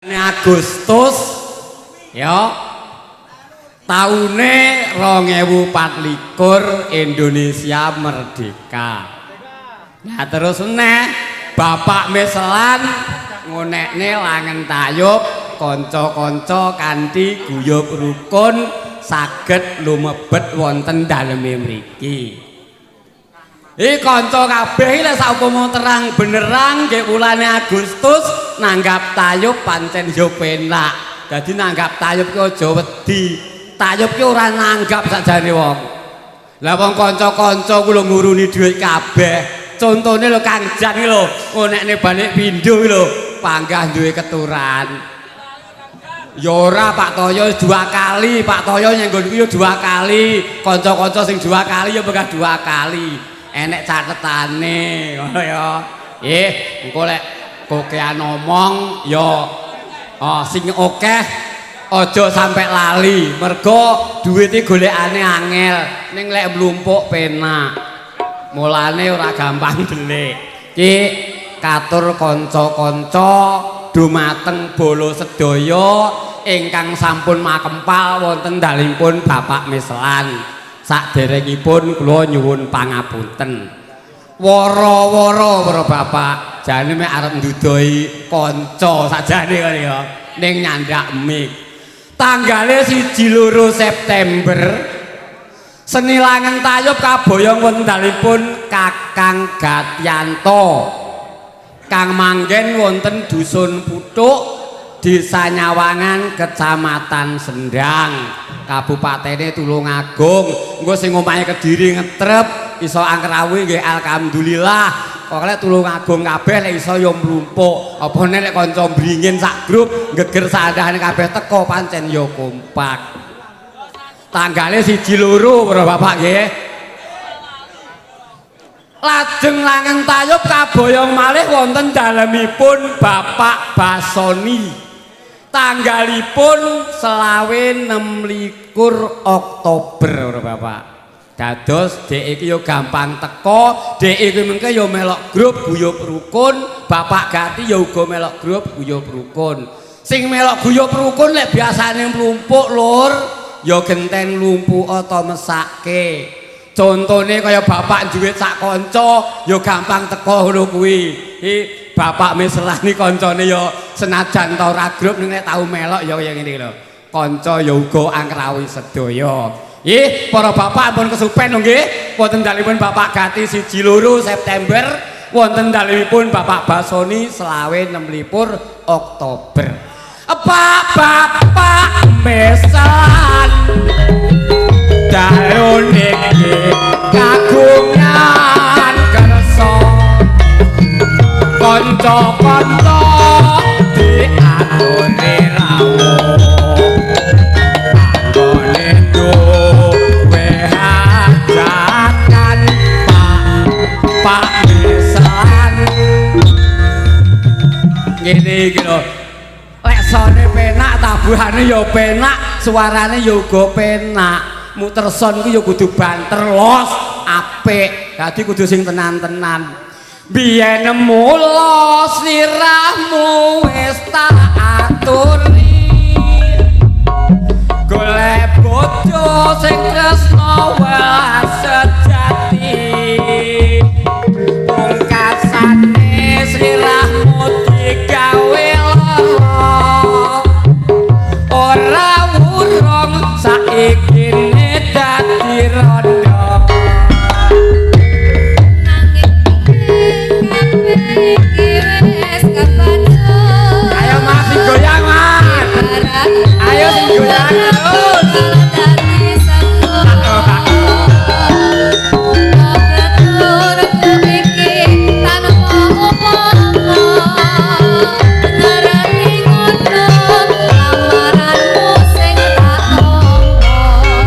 Agustus ya taune 2024 Indonesia merdeka. Nah terus neh Bapak Meslan ngonekne langen tayub kanca-kanca kanthi guyub rukun saged lumebet wonten daleme mriki. Iki kanca kabeh iki lek saupama terang benerang nggih wulane Agustus nanggap tayub pancen yo penak. Dadi nanggap tayub ki aja wedi. Tayub ki ora nanggap sakjane wong. Lah wong kanca-kanca ku lho nguruni dhuwit kabeh. Contone lho Kang Jan iki lho, ngonekne balik pindho iki lho, panggah duwe keturan. Ya ora Pak Toyo dua kali, Pak Toyo nyenggon kuwi ya dua kali. Kanca-kanca sing dua kali ya panggah dua kali. Enek catetane ngono ya. Engko lek kokean ngomong ya oh, sing akeh aja sampe lali. Mergo duwite golekane angel, ning lek mlumpuk penak. Mulane ora gampang delik. Ki katur kanca-kanca dumateng bala sedaya ingkang sampun makempal wonten dalemipun Bapak Meslan. Saderengipun kula nyuwun pangapunten. Wara-wara para bapak, jane mek arep ndudoi kanca sajane kan ya ning nyandak mik. Tanggale 1-2 September seni langen tayub kaboyong wonten dalemipun Kakang Gatyanto kang manggen wonten Dusun Puthuk, Desa Nyawangan, Kecamatan Sendang, Kabupatene Tulungagung. Engko sing omahe Kediri ngetrep iso angkrawi nggih alhamdulillah. Pokoke Tulungagung kabeh lek iso ya mlumpuk. Apa nek lek kanca mringin sak grup geger sandahane kabeh teko pancen ya kompak. Tanggale 1-2 para bapak nggih. Lajeng langen tayub kaboyong malih wonten dalemipun Bapak Basoni. Tanggalipun 26 Oktober para bapak. Dados dhek iki ya gampang teko, dhek iki mengke ya melok grup guyub rukun, Bapak Gati ya uga melok grup guyub rukun. Sing melok guyub rukun lek biasane mlumpuk lur, ya genten mlumpuk atau mesake. Contone kaya bapak duit sak kanca ya gampang teko ngono kuwi. Iki bapak meselani kancane ya senajan ta ora grup ning nek tau melok ya kaya ngene lho. Kanca ya uga angkrawi sedaya. Nggih, para bapak ampun kesupen lho nggih. Wonten dalemipun Bapak Gati 1-2 September, wonten dalemipun Bapak Basoni 26 Oktober. Pak Bapak Meselan dalu niki kagungan kersa kanca-kanca diaturi rawuh anggone duwe hajatan Pak Pak Meselan. Ngene iki lho, lek sone penak, tabuhane ya penak, suarane ya uga penak. Muter son ku ya kudu banter los apik, dadi kudu sing tenan-tenan. Biyen mula sliramu wis tak aturi golek bojo sing tresna welas sejati, pungkasane sliramu digawe lara ora wurung saiki dadi rondo. Nanging kabeh iki wis kebacut. Ayo Mas sing goyang Mas. Ayo sing goyang terus. Dadi sepuh. Keturku iki tanpa upama. Ngarani ngono lamaranmu sing tak tampa.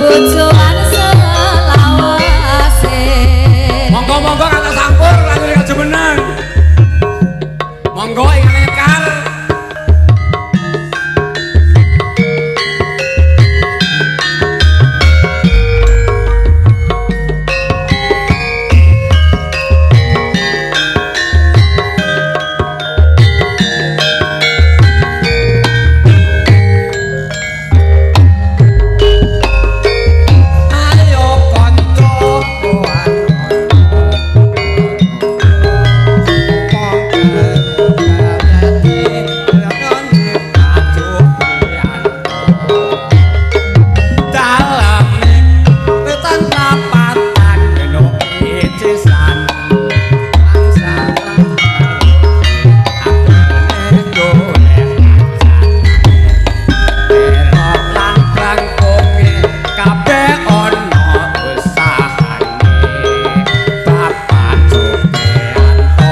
Bebojoan selawase. Monggo-monggo kata sampur lanjut ke jumeneng. Monggo ingkang nyekar. Ayo kanca kabeh ana usahane Bapak Juprianto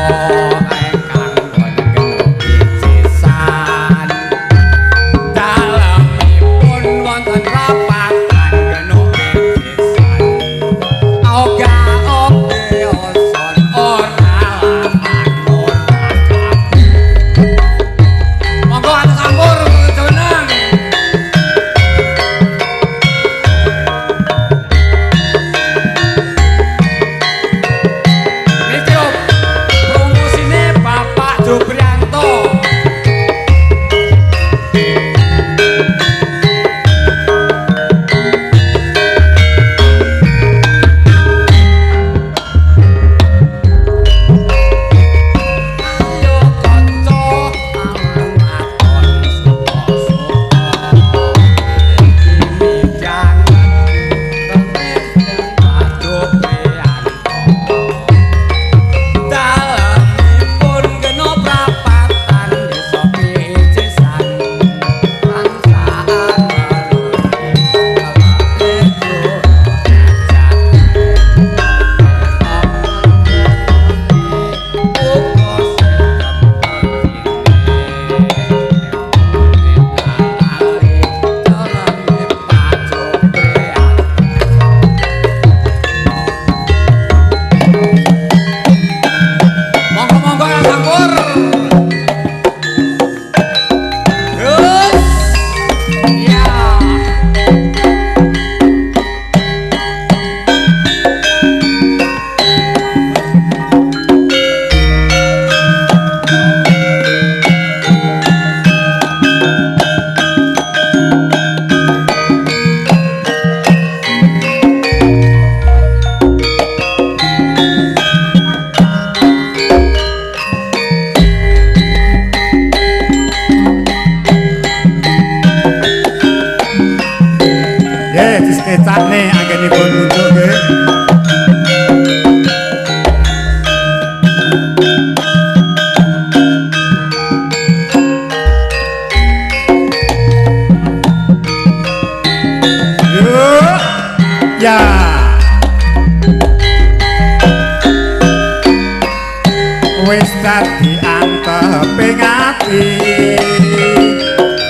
ingkang nyengeno picisan dalemipun wonten rapatan geno picisan oga oge oson ora lapan ora kabeh. Monggo atus sampur jeneng. Niki lho promosine Bapak Juprianto. Ayo kanca awan suka-suka iki mijangan Bapak Juprianto. Dalemipun geno prapatan desa Picisan tansah Monggo-monggo ya sampur. Terus. Ya. Nggih, disekecakne anggenipun unjuk nggih. Yuk. Ya. Wis dadi anteping ati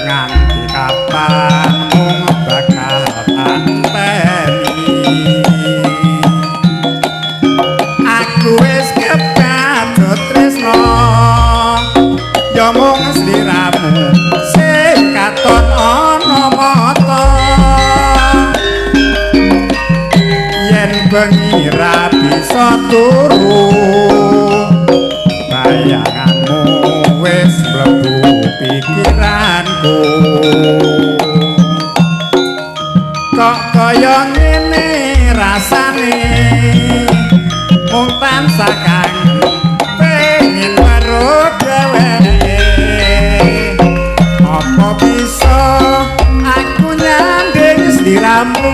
nganti kapan mung bakal anteni. Aku wis kepadut tresno ya mung sliramu sing katon ana mata. Yen bengi ra bisa turu bayanganmu wis mlebu pikiranku. Kok kaya ngene rasane mung tansah kangen pengin weruh dheweke. Apa bisa aku nyanding sliramu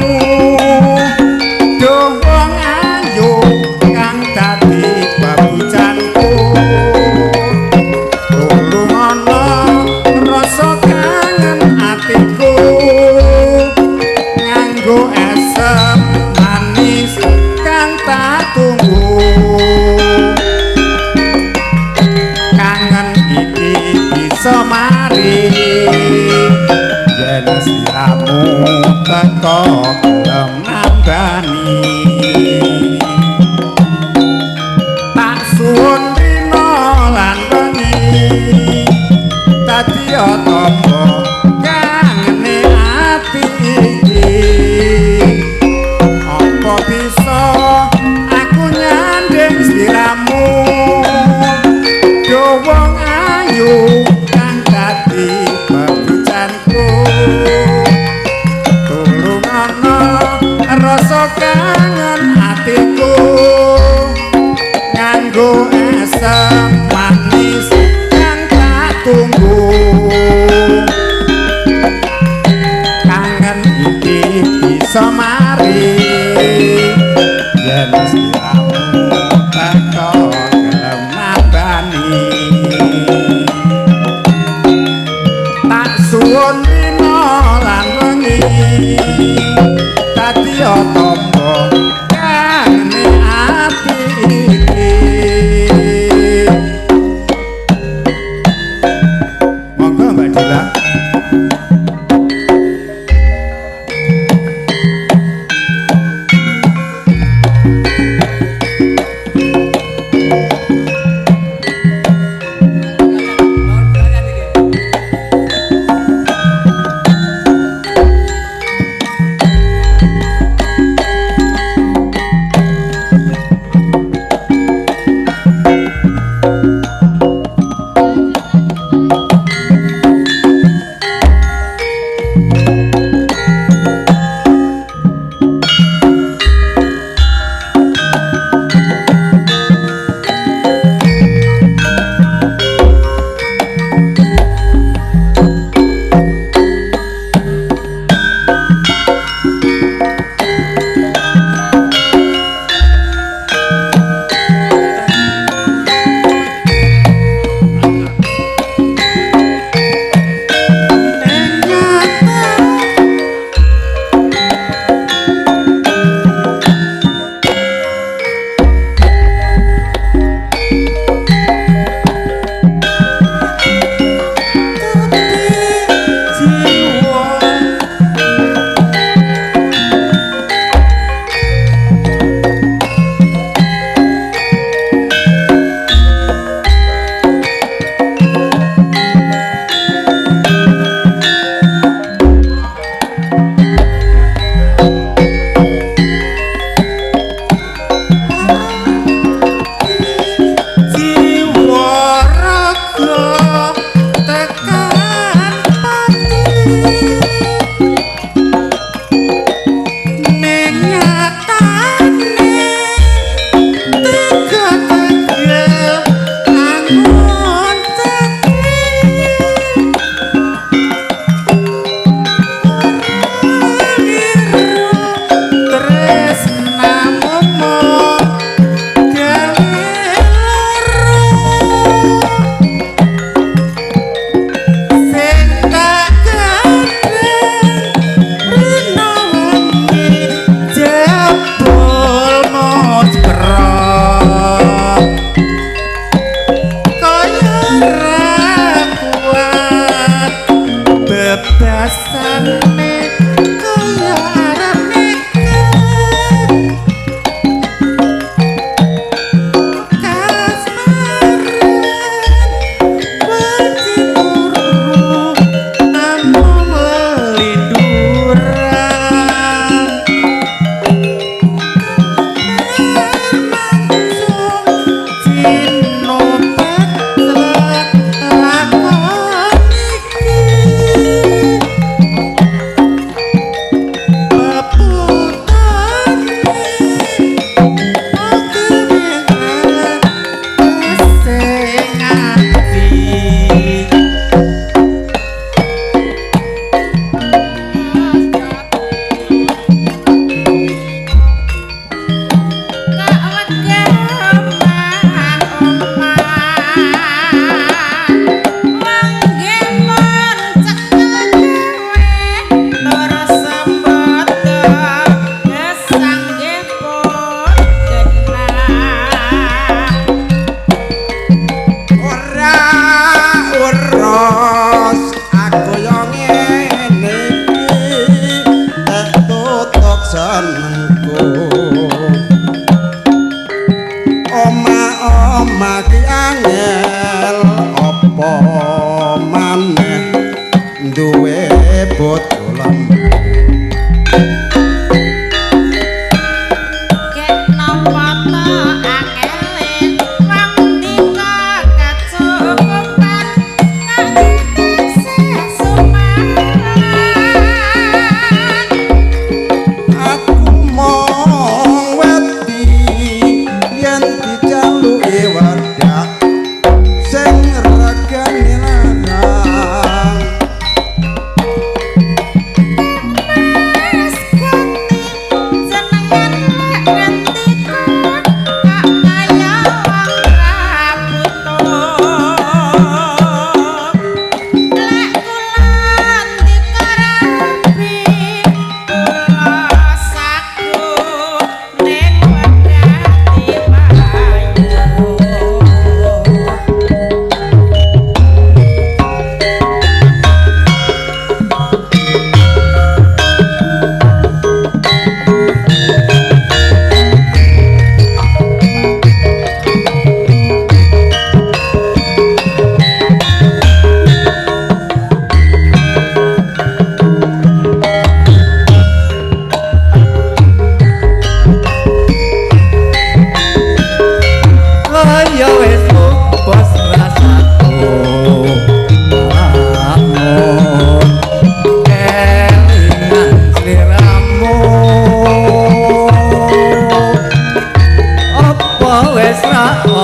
duh wong ayu kang dadi babujanku. Tulungono rasa kangen atiku nganggo esem manis kang tak tunggu. Kangen iki bisa mari yen sliramu teko gelem wengi dadi tombo kangene ati iki. Monggo Mbak Dila. Aku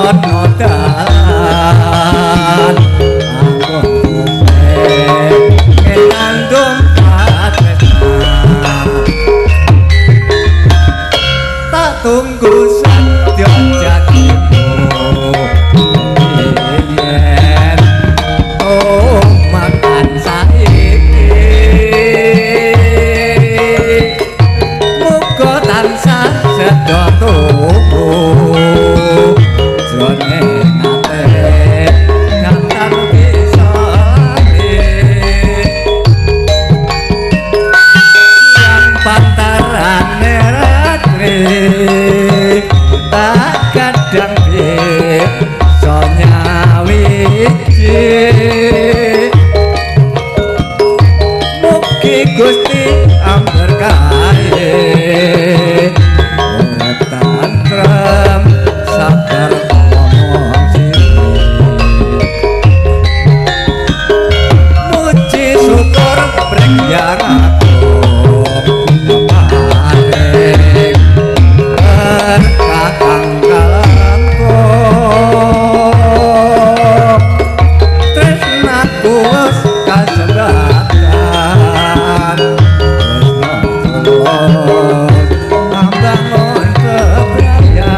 ana dalan anggonku pengen nandung katresnan tak tunggu sadya janjimu yen oh makan saiki muga tansah sedha tuhu jroning ate ngantar bisa lali yang pantarane ratri tak kadang bisa nyawiji mugi Gusti amberkahi urip tentrem sabar ngomong sithik muji syukur pring agung paring berkah kang kalangkung tresnaku wis kasembatan tresna tulus ambangun kebrayan.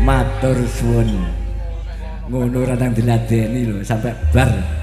Matur suwun. Ngono ora nang diladeni lho sampai bar.